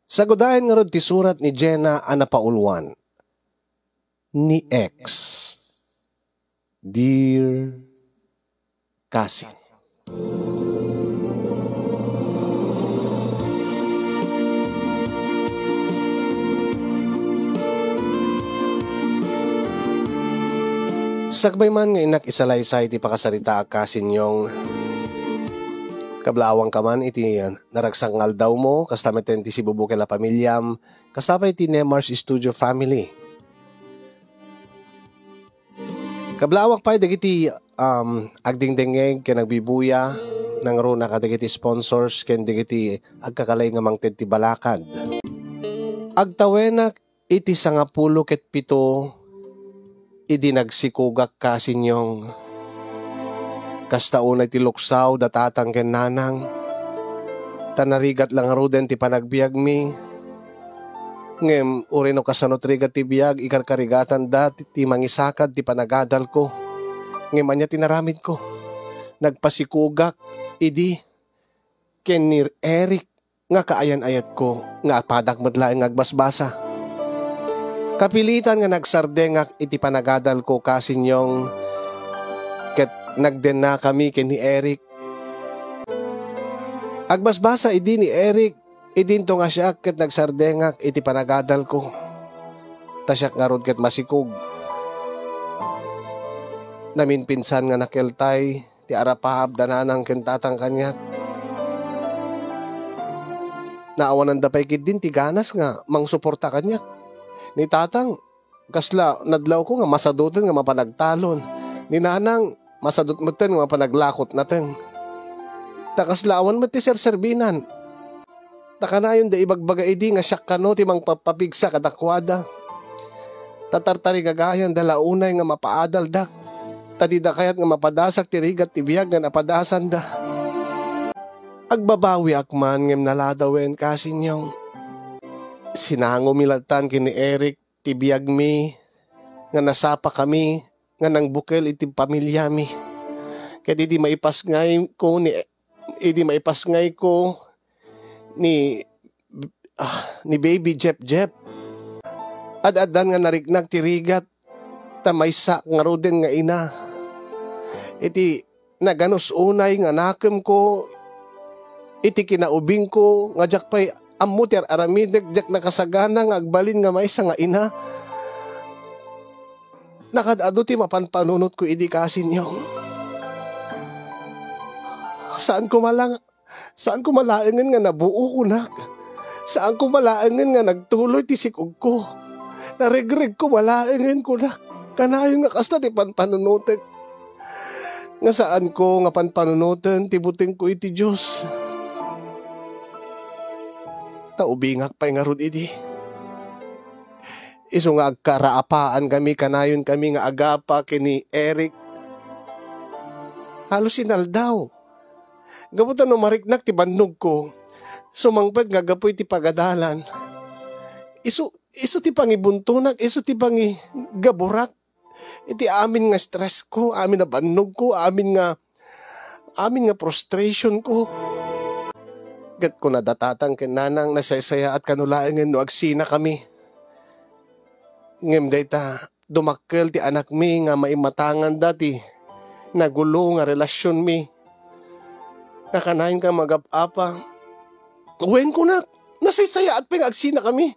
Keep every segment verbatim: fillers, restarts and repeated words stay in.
Sagudayen ngarud ti surat ni Jenna a napauluan, ni X. Dear Cousin. Sakbay man nga innak isalaysay ti pakasaritaak, Cousin Yong, kablaawangka man iti naragsak nga aldawmo, kasta met ti sibubukel a pamiliam, kasta pay ti Nemar's Studio family. Kablaawak pay dagiti, um, agdengdengngeg ken agbibuya, nangruna kadagiti sponsors ken dagiti agkakalaing nga mangted ti balakad. Agtawenak iti sangapulo ket pito idi nagsikogak, Cousin Yong. Kasta unay ti luksaw da tatang ken nanang, ta narigat la ngaruden ti panagbiagmi. Ngem uray no kasano ti rigat ti biag, ikarkarigatanda ti, ti mangisakad ti panagadalko. Ngem ania ti naramidko? Nagpasikogak idi ken ni Eric nga kaayan-ayatko nga apadak met laeng nga agbasbasa. Kapilitan nga nagsardengak iti panagadalko, Cousin Yong, ket nagdennakami ken ni Eric. Agbasbasa idi ni Eric, idinto nga siak ket nagsardengak iti panagadalko. Ta siak ngarud ket masikog. Naminpinsan nga nakeltay ti arapaap da nanang ken tatang kaniak. Naawananda pay ketdin ti ganas nga mangsuporta kaniak. Ni tatang, kasla nadlawko nga masaduten nga mapan agtalon. Ni nanang, masadut metten nga mapan aglakot nateng. Ta kasla awan met ti serserbinan. Ta kanayonda ibagbaga idi nga siak kano ti mangpapapigsa kadakuada. Ta tartarigagayanda la unay nga mapaadaldak. Ta dida kayat nga mapadasak ti rigat ti biag nga napadasanda. Agbabawiak man ngem naladawen, Cousin Yong. Sinangomi lattan ken ni Eric ti biagmi nga nasapakami nga nangbukel iti pamiliami. Ket idi maipasngayko ni, idi maipasngayko ni, ah, ni Baby Jep Jep, ad-addan nga nariknak ti rigat ta maysa ngaruden nga ina. Iti naganus unay nga nakemko iti kinaubingko nga diak pay ammo ti ar-aramidek, diak nakasagana nga agbalin nga maysa nga ina. Nakaad-adu ti mapanpanunotko idi, Cousin Yong. Saan ko malang Saan ko malaengen nga nabuo, kunak. Saan ko malaengen nga nagtuloy ti sikogko. Naregregko malaengen, kunak. Kanayon nga kasta ti panpanunotek. Nga saan ko nga panpanunoten ti butengko iti Dios. Ta ubingak pay ngarud idi. Isu nga agkaraapankami, kanayonkami nga agapa ken ni Eric. Halos inaldaw. Gapu ta no mariknak ti bannogko, sumangpet nga gapu iti pagadalan. Isu, isu ti pangibuntonak, isu ti pangigaburak iti amin nga stressko, amin a bannogko, amin nga, amin nga frustrationko. Ket kuna da tatang ken nanang, nasaysayaat kano laengen no agsinakami. Ngem dayta, dumakkel ti anakmi nga maimatanganda ti nagulo nga relasionmi. Nakanayon ka magap-apa. Wen, kunak, nasaysayaat pay nga agsinakami.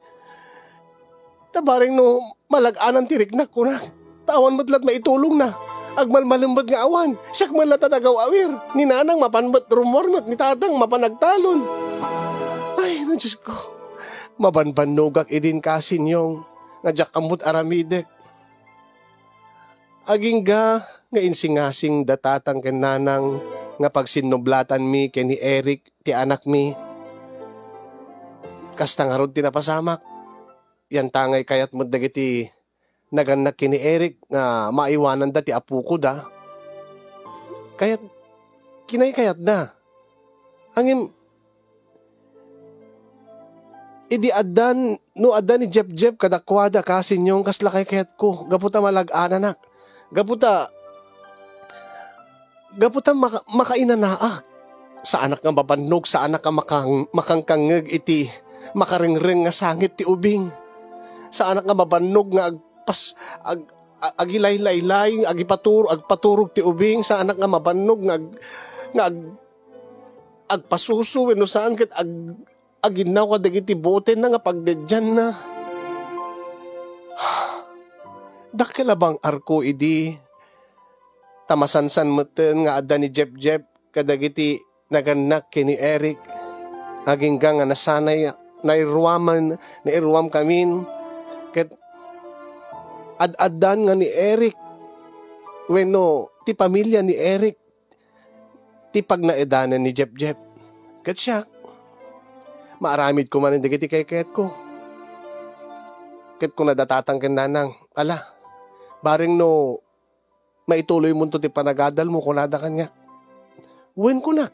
Ta bareng no malag-anan ti riknak, kunak. Ta awan met lat maitulongna. Agmalmalem met nga awan. Siak met lat a nagaw-awir. Ni nanang mapan met rummuar met ni tatang mapan agtalon. Ay, no Diosko. Mabanbannogak idin, Cousin Yong, nga diak ammot aramidek. Agingga nga insingasing da tatang ken nanang nga pagsinnublatanmi ken ni Eric ti anakmi. Kasta ngarud ti napasamak. Yantangay kayat met dagiti nagannak ken ni Eric nga maiwananda ti apoko da. Kayat, kinaykayatda. Ngem, idi addan, no adda ni Jepjep kadakuada, Cousin Yong, kasla kaykayatko, gapu ta malag-ananak. Gapu ta, gapu ta maka-, makainanaak. Saanak nga mabannog, saanak nga makang-, makangkangngeg iti makarengreng nga sangit ti ubing. Saanak nga mabannog nga agpas-, ag-, a-, agilaylaylay, agipaturo-, agpaturog ti ubing. Saanak nga mabannog nga ag-, nga ag-, agpasuso wenno saan ket ag-, aginnaw kadagiti botenna nga pagdeddianna. Dakkel a bang-arko idi, ta masansan metten nga adda ni Jepjep kadagiti nagannak ken ni Eric. Agingga nga nasanay, nairuaman, nairuamkamin, ket ad-addan nga ni Eric wenno ti pamilia ni Eric ti pagnaedanen ni Jepjep. Ket siak, maaramidko manen dagiti kaykayatko. Ket kuna da tatang ken nanang, "Ala, bareng no maituloymonto ti panagadalmo," kunada kaniak. "Wen," kunak.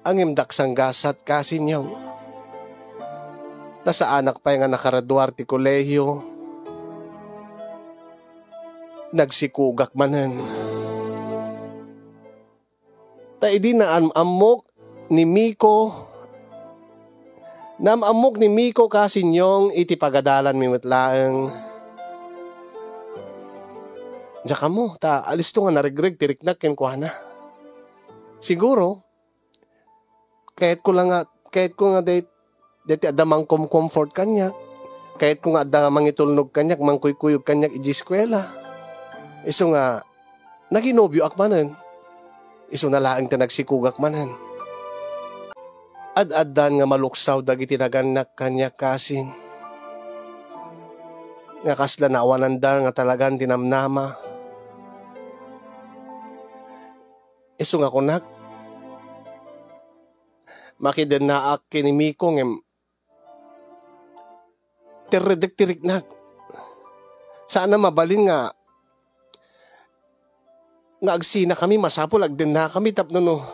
Ngem dak sanggasat, kasinyong. Ta saanak pay nga nakaraduar ti kolehio, nagsikugak manen. Ta idi naam-ammok ni Miko, naam-ammok ni Miko, kasinyong, iti pagadalanmi met laeng, "Diak ammo, ta alisto nga naregreg ti riknak kenkuana." Siguro, kayatko la nga, kayatko nga day-, daytoy adda mangkom-comfort kaniak. Kayatko nga adda mangitulnog kaniak, mangkuykuyog kaniak idiay eskuela. Isu nga, naginobioak manen. Isuna laeng ti nagsikugak manen. Ad-addan nga maluksaw dagiti nagannak kaniak, kasin, nga kasla naawananda nga talagan ti namnama. Isu nga kunak, makidennaak ken ni Miko ngem terredek ti riknak. Saan a mabalin nga, nga agsinakami, masapul agdennakami tapno no,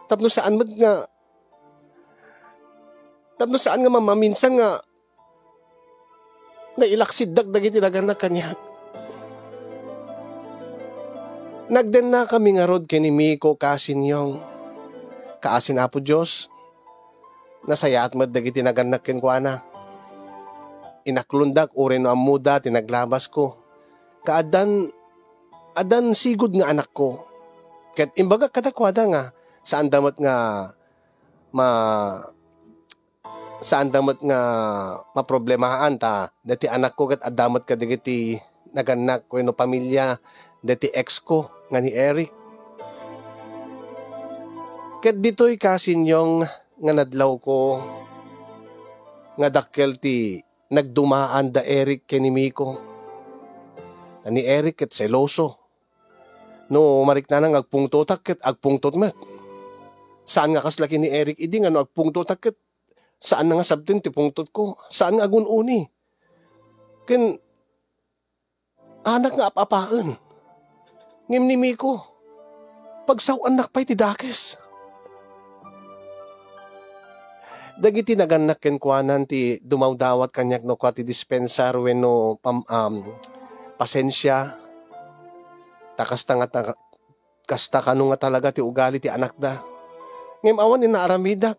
tapno saan met nga, tapno saan nga mamaminsan nga nailaksiddak dagiti nagannak kaniak. Nagdennakami ngarud ken ni Miko, kasinyong. Kaasin Apo Dios, nasayaat met dagiti nagannak kenkuana. Inaklondak uray no ammoda ti naglabasko. Kaaddan, addan sigud nga anakko. Ket imbagak kadakuada nga saanda met nga ma-, saanda met nga maproblemaan ta daytoy anakko ket adda met kadagiti nagannak wenno pamilia daytoy ex ko nga ni Eric. Ket ditoy, kasinyong, nga nadlawko nga dakkel ti nagdumaan da Eric ken ni Miko. Ta ni Eric ket seloso. No mariknana nga agpungtotak ket agpungtot met. Saan nga kasla ken ni Eric idi nga no agpungtotak ket saan nga sabten ti pungtotko. Saan nga agun-uni. Ken anak nga ap-apaen. Ngem ni Miko, pagsaw-annak pay ti dakes. Dagiti nagannak kenkuanan ti dumawdawat kaniak no kua ti dispensar wenno pam-, um, pasensia. Ta kasta nga ta-, kasta kano nga talaga ti ugali ti anakda. Ngem awan innaaramidak.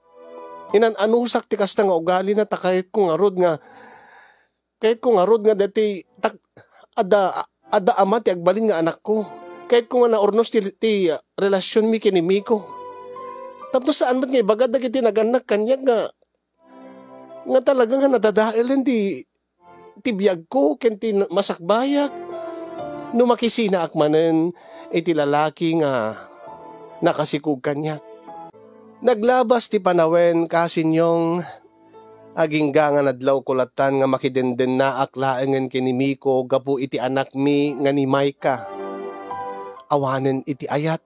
Inan-anusak ti kasta nga ugalina ta kayatko ngarud nga Kayatko ngarud nga daytoy tak-, adda, adda ama ti agbalin nga anakko. Kayatko nga naurnos ti, ti, ah, relasionmi ken ni Miko. Tapno saan met nga ibaga dagiti nagannak kaniak nga, nga talaga nga nadadaelen ti, ti biagko ken ti na-, masakbayak. No makisinaak manen iti lalaki nga nakasikog kaniak. Naglabas ti panawen, kasinyong, agingga nga nadlawko lattan nga makidendennaak laengen ken ni Miko gapu iti anakmi nga ni Maika. Awanen iti ayat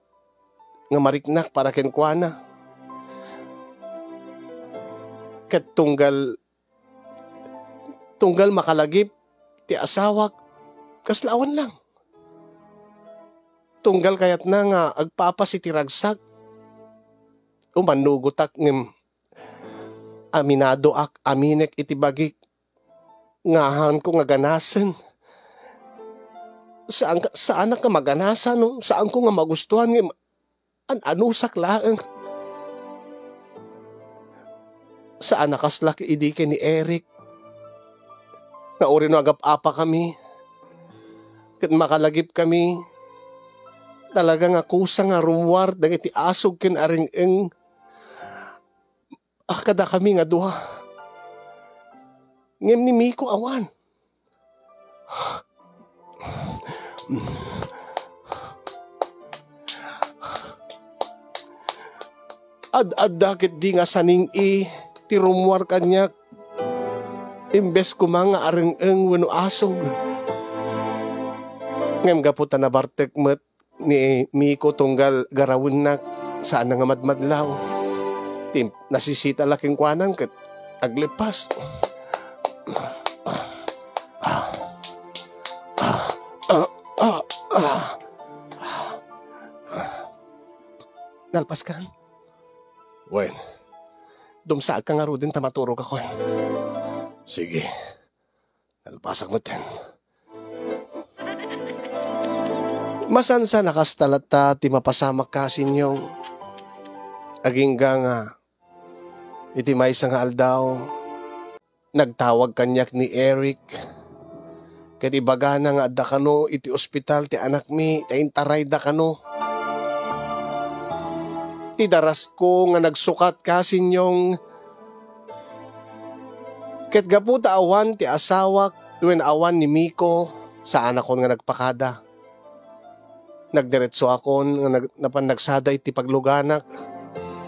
nga mariknak para kenkuana. Ket tunggal, tunggal makalagip ti asawak, kasla awan lang. Tunggal kayatna nga agpapas iti ragsak, umannugotak ngem Aminadoak, aminek iti bagik nga ahanko nga ganasen. Saan ka, saanak nga maganasan, no? Saanko nga magustuhan, ngem an-anusak laeng. Saan a kaslak idi ken ni Eric. Nga uray no agap-apakami, ket makalagipkami, talaga nga kusa nga rummuar dagiti asog ken areng-eng a kadakami nga dua. Ngem ni Miko awan. Ad-adda ketdi nga saning-i ti rummuar kaniak, imbes koma nga areng-eng wenno asog. Ngem gapu ta nabartek met ni Miko tunggal garawennak, saan nga madmadlaw. Ti nasisita la kenkuana ket agleppas. Nalpaskan? Wen, dumsaagka ngaruden ta maturogakon. Sige. Nalpasak metten. Masansan a kasta latta ti mapasamak, Kasinyong. Agingga nga iti maysa nga aldaw, nagtawag kaniak ni Eric. Ket ibagana nga adda kano iti ospital ti anakmi ta intarayda kano. Ti darasko nga nagsukat, Kasinyong, ket gapu ta awan ti asawak wen awan ni Miko, saanakon nga nagpakada. Nagdiretsoakon nga nag-, napan nagsada iti pagluganak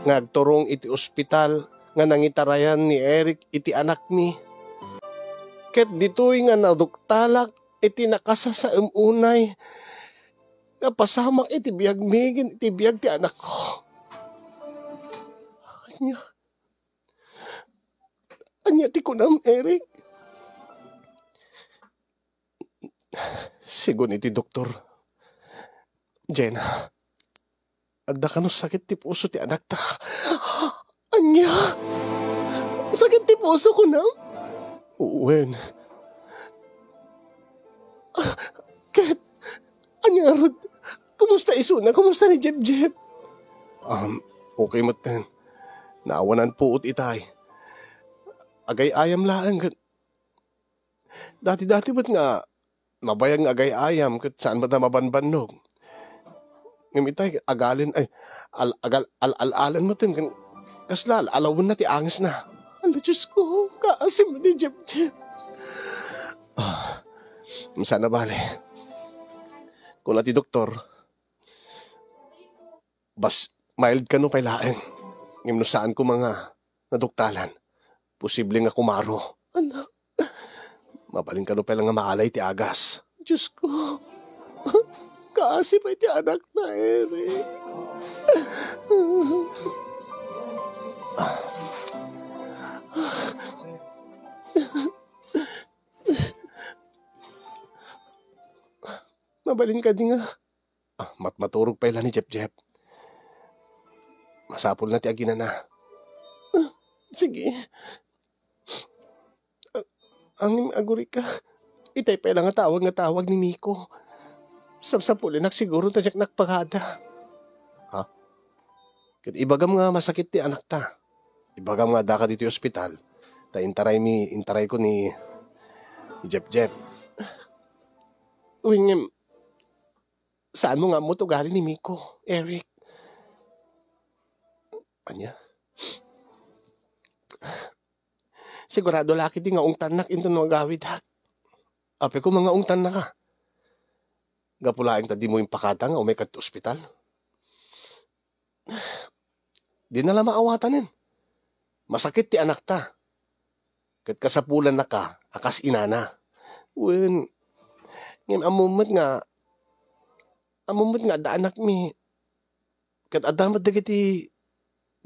nga agturong iti ospital nga nangitarayan ni Eric iti anakmi. Ket ditoy nga naduktalak iti nakasasaem unay nga pasamak iti biagmi ken iti biag ti anakko. Ania? Ania ti kunam, Eric? Sigun iti doktor, Jenna, adda kano sakit ti puso ti anakta. Ania? Sakit ti puso, kunam? Wen. Ket, ania ngarud? Kumusta isuna? Kumusta ni Jepjep? Um, okay metten. Naawanan puot itay. Agay-ayam laeng ket dati-dati met nga mabayag nga agay-ayam ket saan met a mabanbannog. Ngem itay, agalin, ay, al-, agal-, al-al-alan metten ken kasla al-alawenna ti angesna. Ala, Diosko, kaasi met ni Jepjep. Ah, saan a bale. Kuna ti doktor, bas, mild kano pay laeng. Ngem no saan koma nga naduktalan, posible nga kumaro. Ala. Mabalin kano pay la nga maalay ti agas. Diosko, kaasi pay ti anakta, Eric. Mabalin kadi nga Ah, mat-, maturog pay la ni Jepjep. Masapulna ti aginana. Ah, sige. Ah, ngem agurika. Itay pay la nga tawag nga tawag ni Miko. Sapsapulennak siguro ta diak nagpakada. Ha? Ket ibagam nga masakit ti anakta. Ibagam nga addaka ditoy ospital. Ta intaraymi, intarayko ni, ni Jepjep. Uy, ngem, Saanmo nga ammo ti ugali ni Miko, Eric? Ania? Sigurado la ketdi nga ungtannak inton no agawidak. Apay koma nga ungtannaka? Gapu laeng ta dimo impakada nga umay kadto ospital. Dina la maawatanen. Masakit ti anakta. Ket kasapulannaka a kas inana. Wen, ngem ammom met nga, ammom met nga adda anakmi. Ket adda met dagiti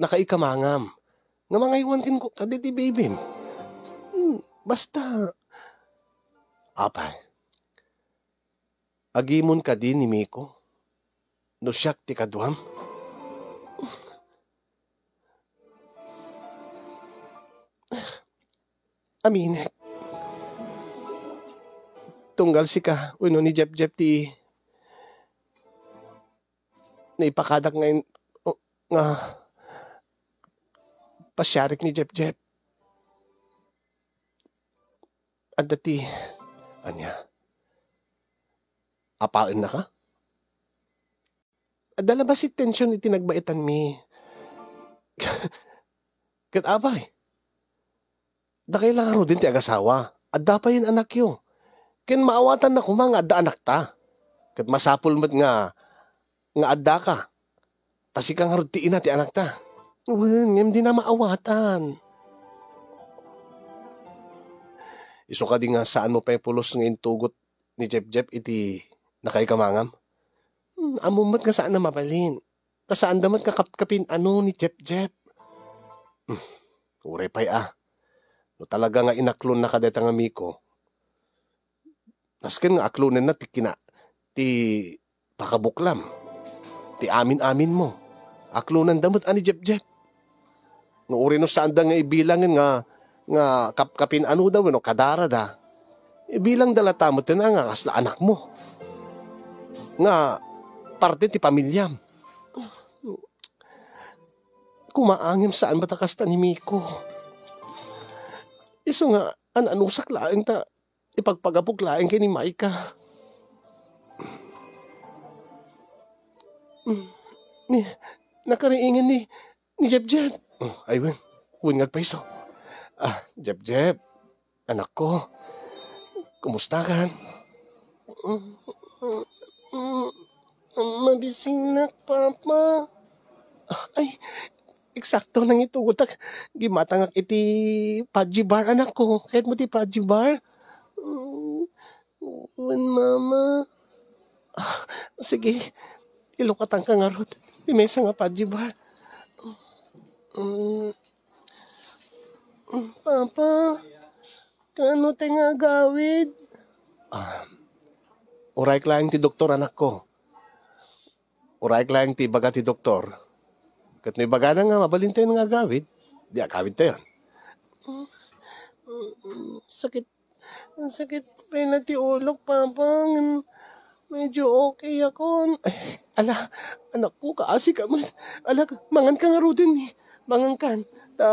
nakaikamangam nga mangaywan kenkuana kadagiti babym. Hmm, basta. Apay, agimon kadi ni Miko no siak ti kaduam? Aminek. Tunggal sika wenno ni Jepjep ti naipakadak nga in-, o, nga pasiarik ni Jepjep. Adda ti, ania? Apaennaka? Adda labasit tension iti nagbaetanmi. Ket apay, dakay la ngaruden ti agasawa. Adda payen anakyo. Ken maawatanna koma nga adda anakta. Ket masapul met nga, nga addaka. Ta sika ngarud ti ina ti anakta. Wen, ngem dina maawatan. Isu kadi nga saanmo pay pulos nga intugot ni Jepjep iti nakaikamangan? Hmm, ammom met nga saan a mabalin. Ta saanda met nga kapkapin-ano ni Jepjep. Hmm, uray pay a. No talaga nga inaklonnaka dayta nga Miko, nasken nga aklonenna ti kina-, ti pakabuklam, ti amin-aminmo. Aklonenda met a ni Jepjep. Nga uray no saanda nga ibilangen nga, nga kapkapin-anoda wenno kadarada, ibilangda latta met nga kasla anakmo. Nga parte ti pamiliam. Kumaangem saan met a kasta ni Miko. Isu nga an-anusak laeng ta ipagpagapok laeng ken ni Maika. Mm. Ni, nakariingen ni, ni Jepjep. Oh, ay, wen. Wen nga agpayso. Ah, Jepjep. Anakko. Kumusta kan? Mm, mm, mm, mabisinak, Papa. Ah, ay, eksakto nangitugotak. Gimatangak iti Pudgy Bar, anakko. Kayatmo ti Pudgy Bar? Mm, wen, Mama. Ah, sige. Ilukatanka ngarud. Ti maysa nga Pudgy Bar. Mm. Papa, kaano tay nga agawid? Ah, uray laeng ti doktor, anakko. Uray laeng ti ibaga ti doktor. Ket no ibagana nga mabalintayo nga agawid, di agawidtayon. Mm, sakit, sakit pay la ti ulok, Papa. Ngem medyo okay akon. Ay, ala, anakko, kaasika met. Ala, manganka ngaruden, eh. Mangankan. Ta,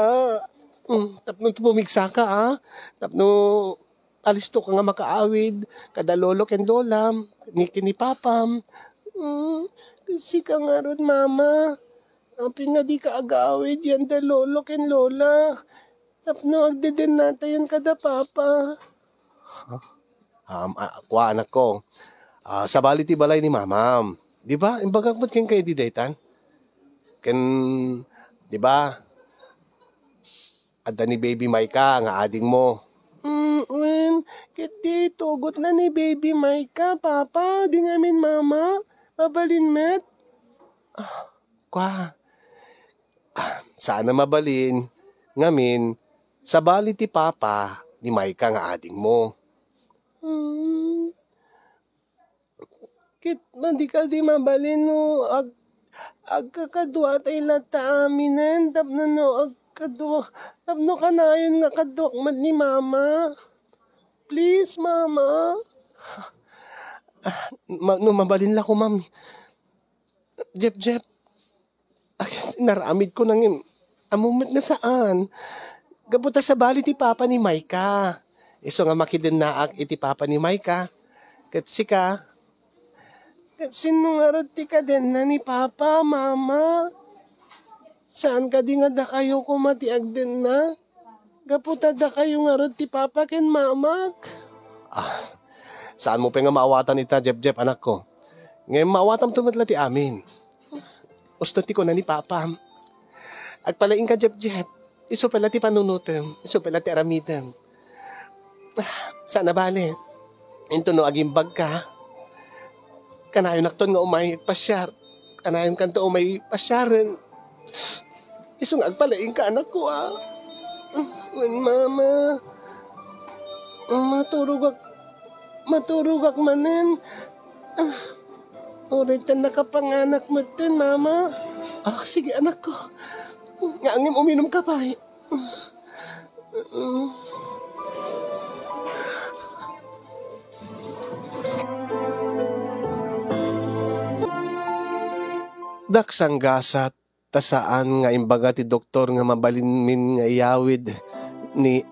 mm, tapno pumigsaka, ah. Tapno alistoka nga makaawid kada lolo ken lolam, ni, ken ni papam. Mm, sika ngarud, Mama. Apay nga dika agawid yanda lolo ken lola? Tapno agdedennatayon kada Papa. Huh? Um, ah, kua, anakko. Ah, sabali ti balay ni Mamam. Di ba? Imbagak met kenka idi daytan. Ken, di ba? Adda ni Baby Maika nga adingmo. Mm, wen, ket di tugot na ni Baby Maika, Papa, di ngamin Mama. Mabalin met. Ah, kua. Ah, saan a mabalin, ngamin, sabali ti papa ni Maika nga adingmo. Hmm. Ket madi kadi mabalin no ag-, agkakaduatay latta aminen tapno no agkadua-, tapno kanayon nga kaduak met ni Mama. Please, Mama. Ah, ma-, no mabalin la ko, Ma'am. Jep, Jep. Ay, inaramidko na ngem, ammom met nga saan. Gapu ta sabali ti papa ni Maika. Isu nga makidennaak iti papa ni Maika. Ket sika, ket sino ngarud ti kadenna ni Papa, Mama? Saan kadi nga dakayo koma ti agdenna? Gapu ta dakayo ngarud ti papa ken mamak. Ah, saanmo pay nga maawatan ita, Jepjep, anakko. Ngem maawatanto met la ti amin. Usto ti kuna ni papam. Agpalaingka, Jepjep. Isu pay la ti panunotem. Isu pay la ti aramidem. Ah, saan a bale. Intono agimbagka, kanayonakton nga umay pasiar. Kanayonkanto umay pasiaren. Isu nga agpalaingka, anakko, a. Wen, Mama. Maturogak, maturogak manen. Ah, uray ta nakapanganak metten, Mama. Ah, sige, anakko. Nga ngem uminumka pay. Daksanggasat, ta saan nga imbaga ti doktor nga mabalinmin nga iyawid ni,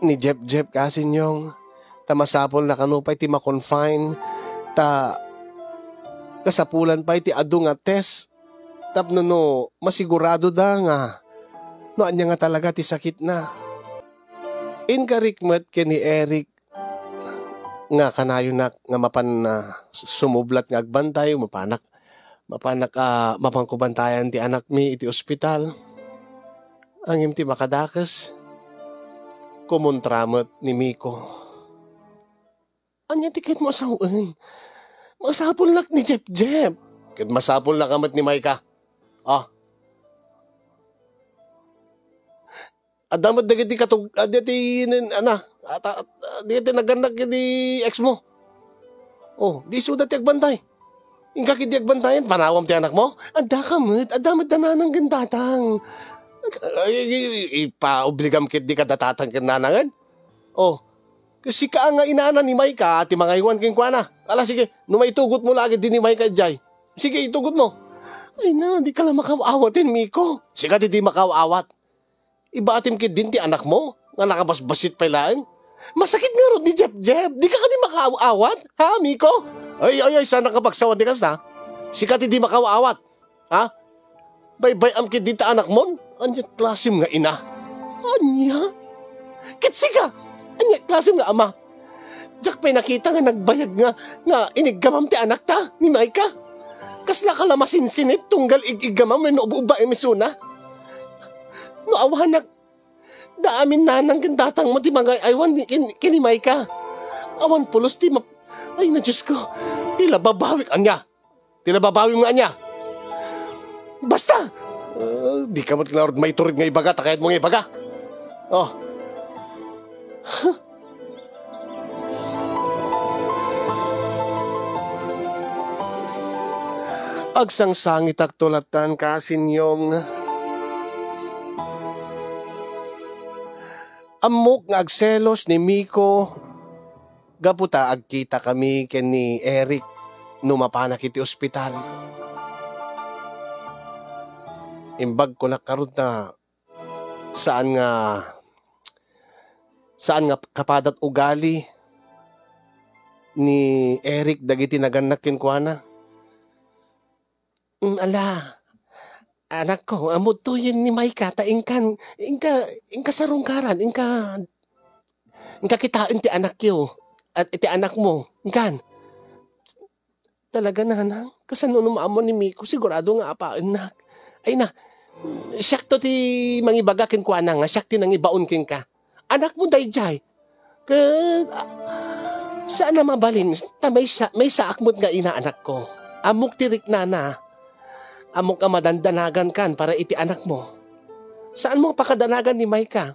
ni Jepjep, Kasinyong. Ta masapulna kano pay ti ma-confine, ta kasapulan pay ti adu nga test tapno no masiguradoda nga no ania nga talaga ti sakitna. Inkarik met ken ni Eric nga kanayonak nga mapan, ah, sumublat nga agbantay, mapanak, mapanak, ah, mapanko bantayan ti anakmi iti ospital. Ngem ti makadakes, kumontra met ni Miko. Ania ti kayatmo a sawen? Masapulnak ni Jepjep. Ket masapulnaka met ni Maika. Ah. Adda met dagiti katug-, ah, dagiti nen-, ana, ata-, at-, ah, dagiti nagannak iti ex mo. Oh, di isuda ti agbantay. Inka ketdi agbantayan, panawam ti anakmo? Addaka met, adda met da nanang ken tatang. Ay, ay, ay, ipaobligam ketdi kada tatang ken nanangen? Oh, sika nga inana ni Maika ti mangaywan kenkuana. Ala, sige, no maitugotmo la ketdi ni Maika idiay. Sige, itugotmo. Ay na, dika la makaaw-awat, Miko. Sika ti di makaaw-awat. Ibatim ketdin ti anakmo nga nakabasbasit pay laeng. Masakit ngarud ni Jepjep. Dika kadi makaaw-awat, ha, Miko? Ay, ay, ay, saanak nga pagsawan ti kasta. Sika ti di makaaw-awat. Ha? Baybay-am ketdi ta anakmon? Ania klasem nga ina? Ania? Ket sika? Ania klasem nga ama? Diak pay nakita nga nagbayag nga, nga iniggamam ti anakta, ni Maika. Kaslaka la masinsinit tunggal ig-iggamam wenno ubbaem isuna. No awanak, da amin nanang ken tatangmo ti mangay-aywan ken, ken ni Maika. Awan pulos ti map-, ay na Diosko, ti la babawik ania? Ti la babawim nga ania? Basta! Ah, dika met ngarud maitured nga ibaga ta kayatmo nga ibaga. Oh. Agsangsangitakto lattan, Kasinyong. Ammok nga agselos ni Miko gapu ta agkitakami ken ni Eric no mapanak iti ospital. Imbag kunak ngarud ta saan nga, saan nga kapadat ugali ni Eric dagiti nagannak kenkuana. Mm, ala, anakko, ammok toyen ni Maika ta inkan, inka, inka sarungkaran, inka, inka kitaen ti anakyo, at ti anakmo, inkan. Talaga, nanang? Kasano no maammo ni Miko? Sigurado nga apaennak. Ay na, siakto ti mangibaga kenkuana nga siak ti nangibaon kenka. Anakmo daydiay. Ket, ah, saan a mabalin, ta maysa, maysaak met nga ina, anakko. Ammok ti riknana. Ammok a madandanagankan para iti anakmo. Saanmo a pakadanagan ni Maika.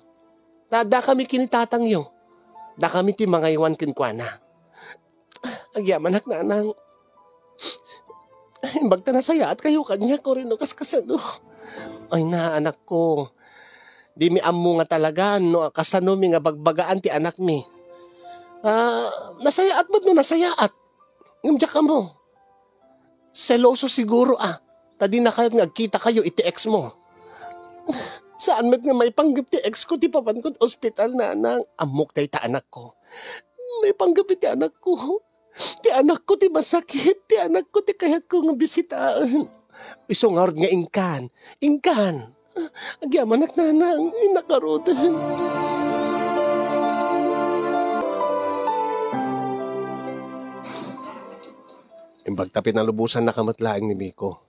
Ta addakami ken ni tatangyo. Dakami ti mangaywan kenkuana. Agyamanak, nanang. Imbag ta nasayaatkayo kaniak, wenno kaskasano. Ay na, anakko. Dimi ammo nga talagan no kasanomi nga bagbagaan ti anakmi. Ah, nasayaat met no nasayaat. Ngem diak ammo. Seloso siguro, ah. Ta di na kayat nga agkitakayo iti ex mo. Saan met nga maipanggep ti ex ko ti papanko iti ospital, nanang. Ammok dayta, anakko. Maipanggep iti anakko. Ti anakko ti masakit, ti anakko ti kayatko nga bisitaen. Isu ngarud nga inkan, inkan. Agyamanak, nanang, innak ngaruden. Imbag ta pinalubosannaka met laeng ni Miko.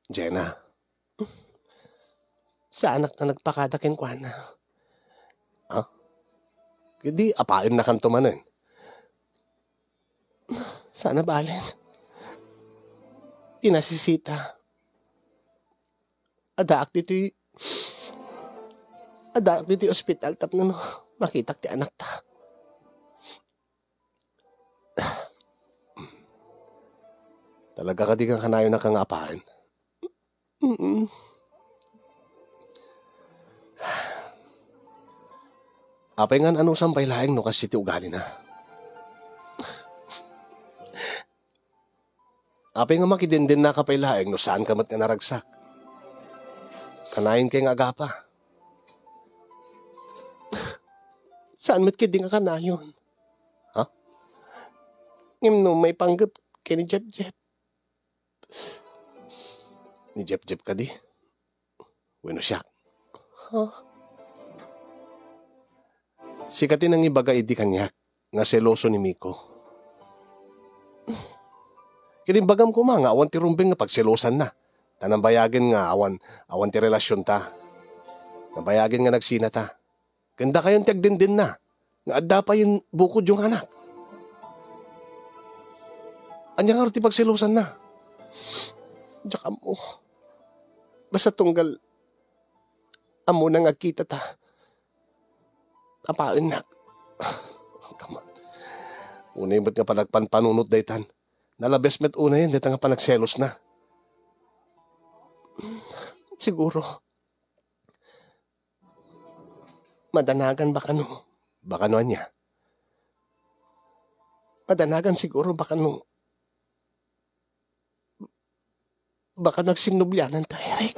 Jena. Saanak nga nagpakada kenkuana. Ha? Idi apaennakanto manen. Saan a balen. Ti nasisita. Addaak ditoy, addaak ditoy ospital tapno no makitak ti anakta. Talaga kadi nga kanayonaka nga apaen? Mm. Apay nga naanusan pay laeng no kas iti ugalina? Apay nga makidendennaka pay laeng no saanka met nga naragsak? Kanayon kay nga agapa. Saan met ketdi nga kanayon? Ngem no maipanggep ken ni Jepjep. Ni Jepjep kadi? Wenno siak? Ha? Sika ti nangibaga idi kaniak nga seloso ni Miko. Ket imbagam koma nga awan ti rumbeng nga pagselosanna. Ta nabayagen nga awan, awan ti relasionta. Nabayagen nga nagsinata. Ken dakayon ti agdendenna nga adda pay bukod nga anak. Ania ngarud ti pagselosanna? Diak ammo. Basta tunggal ammona nga agkitata. Apaennak. Kama. Unay met nga panagpanpanunot daytan. Nalabes met unayen dayta nga panagselosna. Siguro. Madanagan baka no. Baka no ania? Madanagan siguro baka no. Baka no agsinnublianan ta, Eric.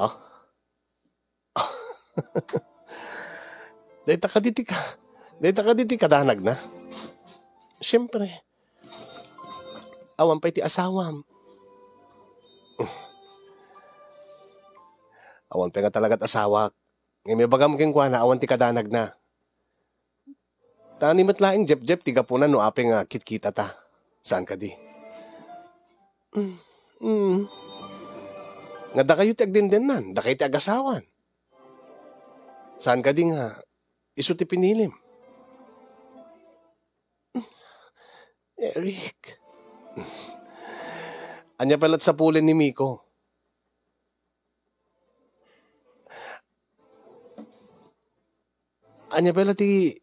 Ha? Dayta kadi ti ka, dayta kadi ti kadanagna? Siyempre, awan pay ti asawam. Awan pay nga talagat asawak. Ngem ibagam kenkuana, awan ti kadanagna. Ta ni met laeng Jepjep ti gapuna no apay nga kitkitata. Saan kadi? Mm, mm. Nga dakayo ti agdendennan, dakayo ti agasawan. Saan kadi nga isu ti pinilim? Eric. Ania pay la't sapulen ni Miko? Ania pay la ti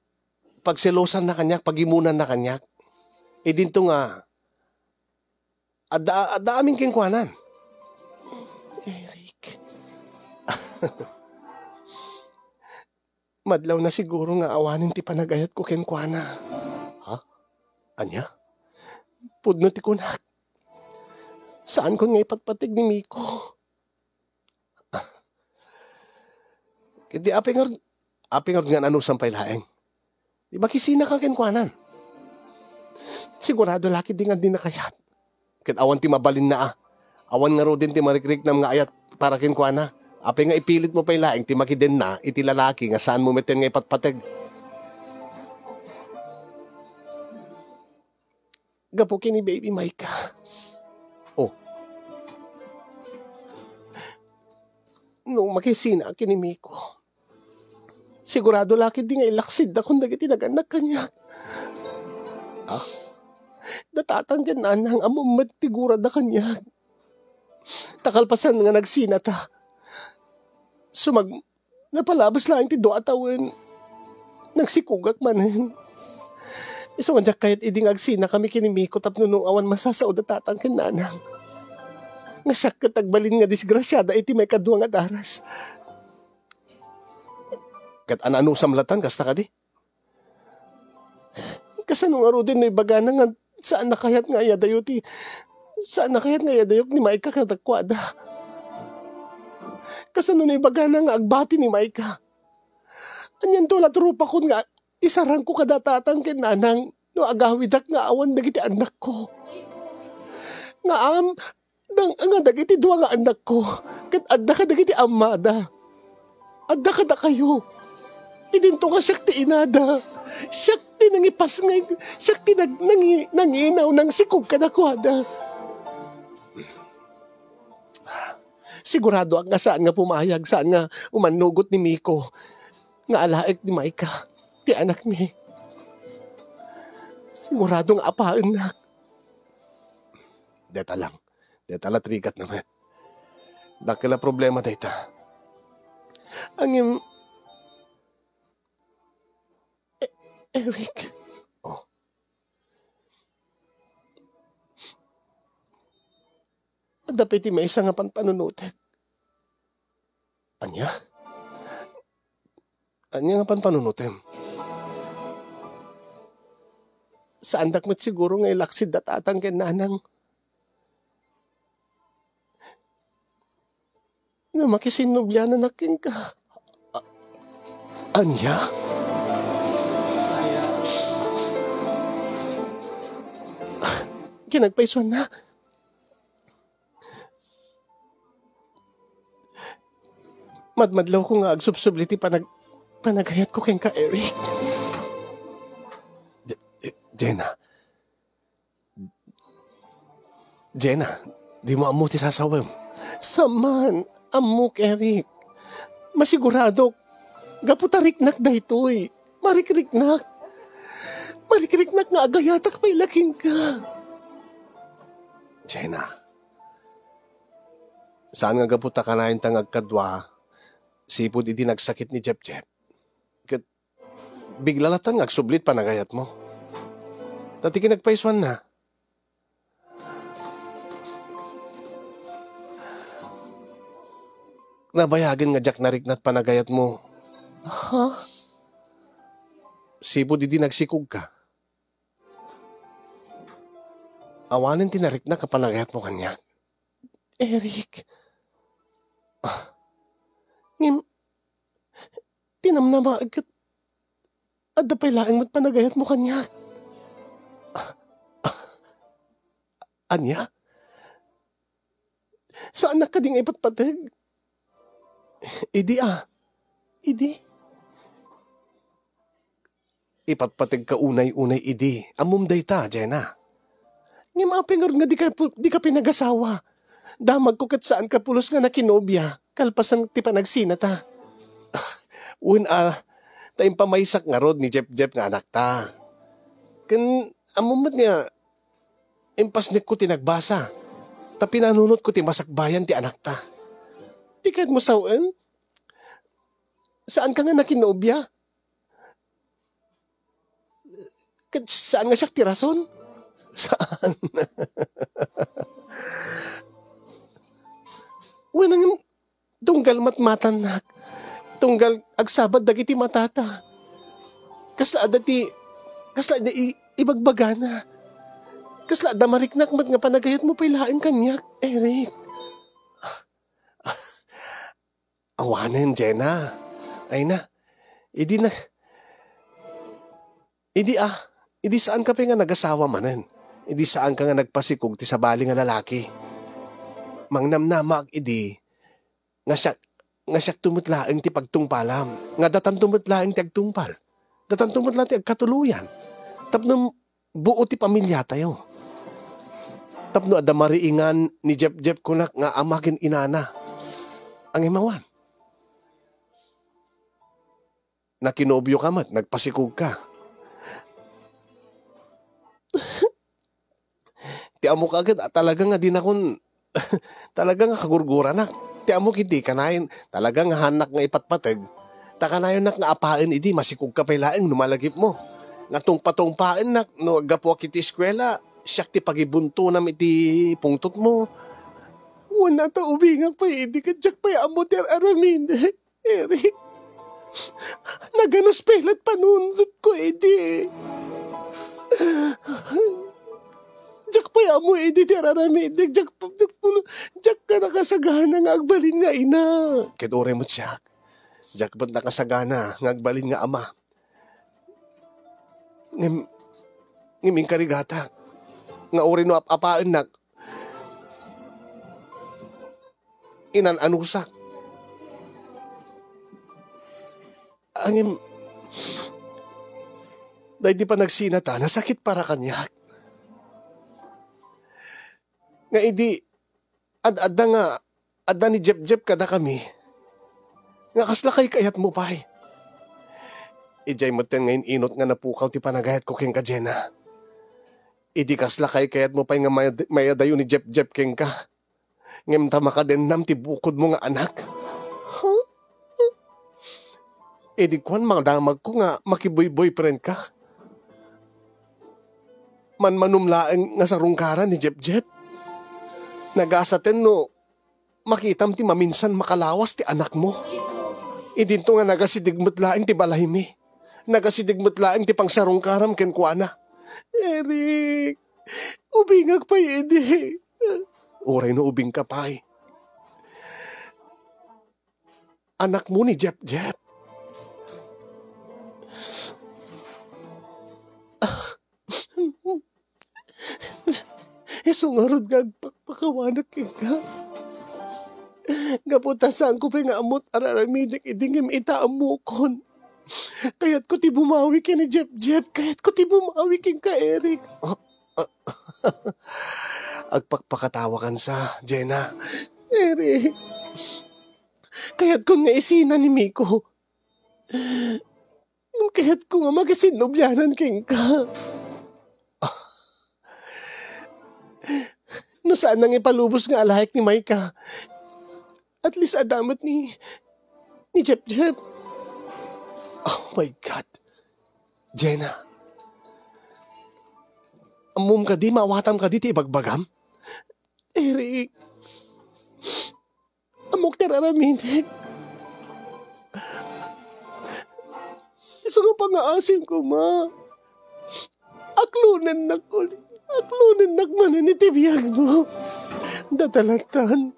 pagselosanna kaniak, pagimunanna kaniak? Idinto nga adda, adda amin kenkuanan. Eric. Madlawna siguro nga awanen ti panagayatko kenkuana. Ha? Ania? Pudno ti kunak. Saankon nga ipatpateg ni Miko. Ket di apay ngarud, apay ngarud nga nanusam pay laeng? Di makisinaka kenkuanan. Sigurado la ketdi nga dina kayat. Ket awan ti mabalinna a. Awan ngaruden ti marikriknam nga ayat para kenkuana. Apay nga ipilitmo pay laeng ti makidenna iti lalaki nga saanmo metten nga ipatpateg? Gapu ken ni Baby Micah. Oh. No makisina ken ni Miko, sigurado la ketdi nga ilaksiddakon dagiti nagannak kaniak. Ha? Da tatang ken nanang ammo met ti gurada kaniak. Ta kalpasan nga nagsinata, sumag-, napalabas laeng ti dua a tawen. Nagsikugak manen. Isu nga diak kayat idi nga agsinakami ken ni Miko tapno no awan masasao da tatang ken nanang, nga siak ket agbalin nga disgrasiada iti maikadua nga daras. Ket an-anusam latan, kasta kadi? Kasano ngaruden no ibagana nga saanna kayat nga iyadayo ti, saanna kayat nga iyadayok ni Micah kadakuada? Kasano no ibagana nga agbati ni Micah? Anianto la ti rupakon nga isarangko kada tatang ken nanang no agawidak nga awan dagiti annakko? Ngem, Dang-, nga dagiti dua nga annakko, ket adda kadagiti ammada. Adda kadakayo. Idinto nga siak ti inada. Siak ti nangipasngay, siak ti nag-, nangi-, nanginaw, nangsikog kadakuada. Siguradoak nga saan nga pumayag, saan nga umannugot ni Miko nga alaek ni Micah, ti anakmi. Sigurado nga apaennak. Deta lang. Deta la ti rigatna met. Dakkel a problema dayta. Ngem, E-, Eric. Oh. Adda pay ti maysa nga panpanunotek. Ania? Ania nga panpanunotem? Saandak met siguro nga ilaksid da tatang ken nanang. No makisinnubliananak kenka. A-, ania? Kinagpaisuanna. Madmadlawko nga agsubsubli ti panag-, panagayatko kenka, Eric. Je-, Je-, Jenna. Jenna, dimo ammo ti sasawem. Saman, ammok, Eric. Masiguradok, gapu ta riknak daytoy. Marikriknak. Marikriknak nga agayatak pay la kenka. Jenna, saan nga gapu ta kanayon ta nga agkadua, sipud idi nagsakit ni Jepjep. Ket bigla latta nga agsubli ti panagayatmo. Ta ti kinagpaisuanna, nabayagen nga diak narikna ti panagayatmo. Ha? Sipud idi nagsikogka. Awanen ti nariknak a panagayatmo kaniak. Eric. Ah. Ngem, tinamnamaek ket adda pay laeng met panagayatmo kaniak. Ania? Saannak kadi nga ipatpateg? Idi a. Idi? Ipatpategka unay-unay idi. Ammom dayta, Jenna. Ngem apay ngarud nga dika pu-, dika pinagasawa? Damagko ket saanka pulos nga nakinobia, kalpasan ti panagsinata. Wen a, ta impamaysak ngarud ni Jepjep nga anakta. Ken ammom met nga impasnekko ti nagbasa, ta pinanunotko ti masakbayan ti anakta. Di kayatmo sawen? Saanka nga nakinobia? Ket saan nga siak ti rason? Saan? Wen, ngem tunggal matmatannak, tunggal agsabat dagiti matata. Kasla adda ti, kasla adda i-, ibagbagana. Kasla adda mariknak met nga panagayatmo pay laeng kaniak, Eric. Awanen, Jenna. Ay na. Idi na, idi, ah, idi saanka pay nga nagasawa manen. Idi saanka nga nagpasikog ti sabali nga lalaki. Mangnamnamaak idi nga siak, nga siakto met laeng ti pagtungpalam, nga datanto met laeng ti agtungpal. Datanto met laeng ti agkatuloyan. Tapno buo ti pamiliatayo. Tapno adda mariingan ni Jepjep kunak nga ama ken inana. Ngem awan. Nakinobioka met, nagpasikogka. Ti ammok ket, ah, talaga nga dinakon, talaga nga kagurguranak. Ti ammok idi kanayon, talaga nga haannak nga ipatpateg. Ta kanayonnak nga apaen idi masikogka pay laeng no malagipmo. Nga tungpatungpaennak no aggapuak iti eskuela, siak ti pagibuntonam iti pungtotmo. Wen a ta ubingak pay idi ket diak pay ammo ti ar-aramidek. Eric, naganus pay la't panunotko idi. Diak pay ammo idi ti ar-aramidek, diak, diak pulo, diak ka nakasagana nga agbalin nga ina. Ket uray met siak, diak met nakasagana nga agbalin nga ama. Ngem, ngem inkarigatak, nga uray no ap-apaennak, inan-anusak. Ngem, daydi panagsinata, nasakit para kaniak. Nga idi, ad-adda nga, adda ni Jepjep kadakami, nga kasla kaykayatmo pay. Idiay metten nga in-inut nga napukaw ti panagayatko kenka, Jenna. Idi kasla kaykayatmo pay nga mayad-, mayadayo ni Jepjep kenka. Ngem ta makadennam ti bukodmo nga anak. Huh? Idi kuan, madamagko nga makibuyboyfriendka. Manmanum laeng nga sarungkaran ni Jepjep. Nagasaten no makitam ti maminsan makalawas ti anakmo. Idinto nga nagasideg met laeng ti balaymi. Nagasideg met laeng ti pangsarungkaram kenkuana. Eric, ubingak pay idi. Uray no ubingka pay. Anakmo ni Jepjep. Isu ngarud nga agpakpakawanak kenka. Gapu ta saanko pay nga ammot ar-aramidek idi ngem ita ammokon. Kayatko ti bumawi ken ni Jepjep. Kayatko ti bumawi kenka, Eric. Ah, ah, agpakpakatawakansa, Jena. Eric, kayatkon nga isina ni Miko. Ngem kayatko nga makisinnobianan kenka. No saan nang ipalubos nga alaek ni Maika, at least adda met ni, ni Jepjep. Oh my God. Jena, ammom kadi, maawatam kadi ti ibagbagam? Eric, ammok ti ar-aramidek. Isu nga pangngaasim koma. Aklonennak uli. Aklonennak manen iti biagmo. Data lattan.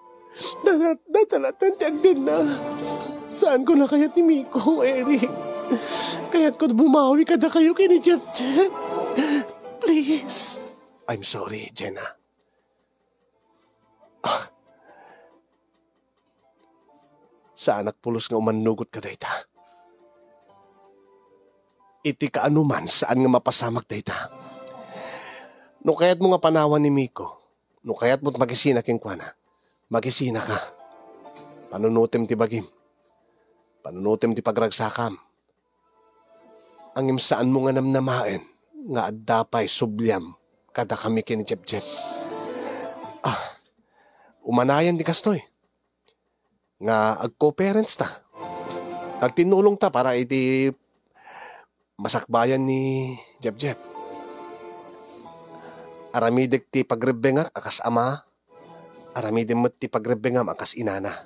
Data, data lattan ti agdenna. Saanko a kayat ni Miko, Eric. Kayatko bumawi kadakayo ken ni Jepjep. Please. I'm sorry, Jena. Ah. Saanak pulos nga umannugot kadayta. Iti kaanoman, saan nga mapasamak dayta. No kayatmo nga panawan ni Miko, no kayatmo makisina kenkuana, makisinaka. Panunotem ti bagim. Panunotem ti pagragsakam. Ngem saanmo nga namnamaen nga adda pay subliam kadakami ken ni Jepjep. Ah, umanayan ti kastoy nga agko-parents ta. Agtinnulong ta para iti masakbayan ni Jepjep. Aramidek ti pagrebbengak a kas ama, aramidem met ti pagrebbengam a kas inana.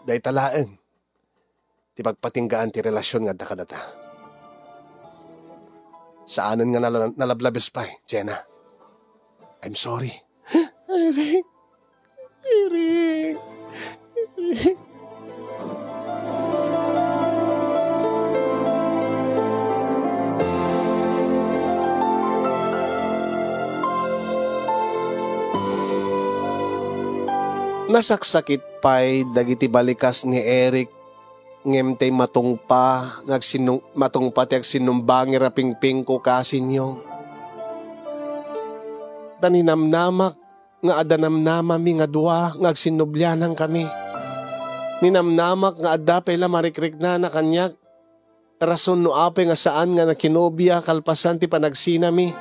Dayta laeng ti pagpatinggaan ti relasyon nga adda kadata. Saanen nga nala-, nalablabes pay, Jena. I'm sorry. Eric. Eric. Eric. Nasaksakit pay dagiti balikas ni Eric, ngem ti matungpa nga agsinnu-, matungpa ti agsinnumbangi a pingpingko, Kasinyong. Ta ninamnamak nga adda namnamami nga dua nga agsinnublianankami. Ninamnamak nga adda pay la marikriknana kaniak, rason no apay nga saan nga nakinobia kalpasan ti panagsinami.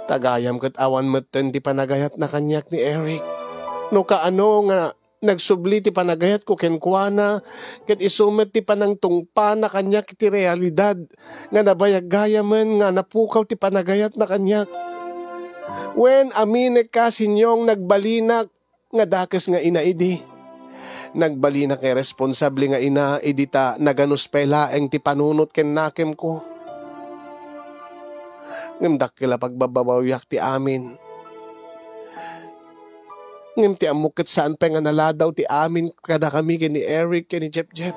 Ta gayam ket awan metten ti panagayatna kaniak ni Eric. No kaano nga nagsubli ti panagayatko kenkuana, ket isu met ti panangtungpana kaniak iti realidad nga nabayag gayamen nga napukaw ti panagayatna kaniak. Wen, aminek, Kasinyong, nagbalinak nga dakes nga ina idi. Nagbalinak nga iresponsable nga ina idi ta naganus pay laeng ti panunot ken nakemko. Ngem dakkel a pagbabawiak ti amin. Ngem ti ammok ket saan pay nga naladaw ti amin kadakami ken ni Eric ken ni Jepjep.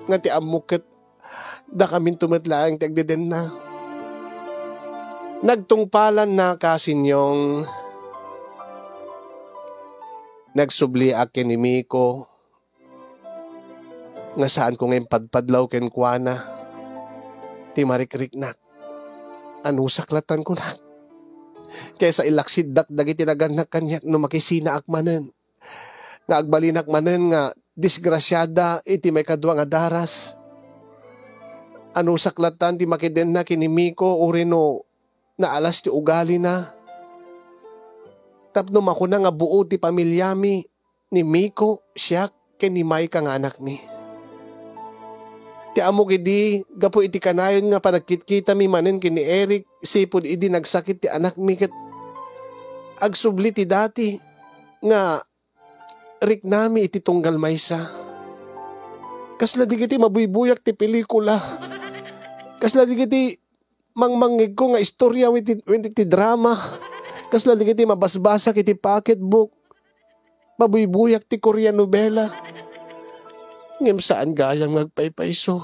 Nga ti ammok ket dakaminto met laeng ti agdedenna. Nagtungpalanna, Kasinyong. Nagsubliak ken ni Miko nga saanko nga impadpadlaw kenkuana ti marikriknak. Anusak lattan kunak. Kaysa ilaksiddak dagiti nagannak kaniak no makisinaak manen. Nga agbalinak manen nga disgrasiada iti maikadua nga daras. Anusak lattan ti makidenna ken ni Miko, ureno naalas ti ugalina. Tapno makuna nga buo ti pamiliami, ni Miko, siak, ken ni Maika nga anakmi. Ti ammok idi, gapu iti kanayon nga panagkitkitami manen ken ni Eric, sipud idi nagsakit ti anakmi ket agsubli ti dati nga riknami iti tunggal maysa. Kasla dagiti mabuybuyak ti pelikula. Kasla dagiti mangmangngegko nga istorya wenno ti, wenno ti drama. Kasla dagiti mabasbasak iti pocketbook. Mabuybuyak ti Korean nobela. Ngem saan gayam nga agpaypayso.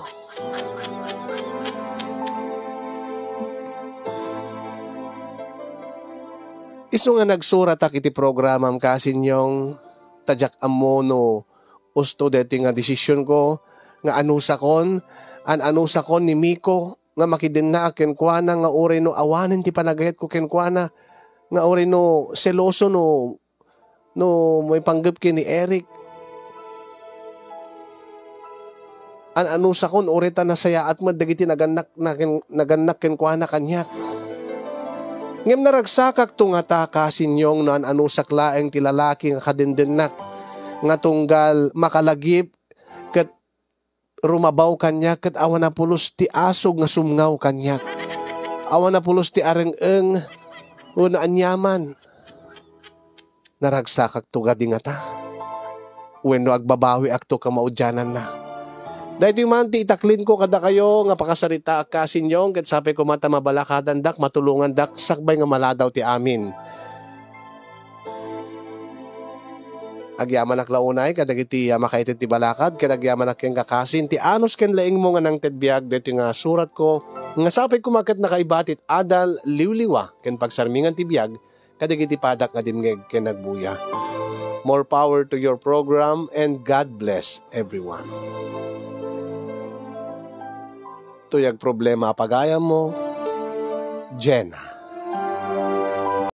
Isu nga nagsuratak iti programam, Kasinyong, ta diak ammo no usto daytoy nga desisionko nga anusakon, an-anusakon ni Miko nga makidennaak kenkuana, nga uray no awanen ti panagayatko kenkuana, nga uray no seloso no, no maipanggep ken ni Eric. An-anusakon, uray ta nasayaat met dagiti nagannak, nagan-, nagannak kenkuana kaniak. Ngem naragsakakto ngata, Kasinyong, no an-anusak laeng ti lalaki nga kadendennak, nga tunggal makalagip ket rumabaw kaniak, ket awan a pulos ti asog nga sumngaw kaniak. Awan a pulos ti areng-eng wenno aniaman. Naragsakakto kadi ngata? Wenno agbabawiakto ken maudiananna? Daytoy man ti itaklinko kadakayo nga pakasaritaak, Kasinyong, ket sapay koma ta mabalakadandak, matulongandak, sakbay nga maladaw ti amin. Agyamanak la unay kadagiti, ah, makaited ti balakad, ket agyamanak kenka, Kasin, ti anus ken laingmo nga nangted biag daytoy nga suratko, nga sapay koma ket nakaibati ti adal, liwliwa, ken pagsarmingan ti biag kadagiti padak nga dimngeg ken nagbuya. More power to your program and God bless everyone. Tuyag problema a pagayammo, Jenna.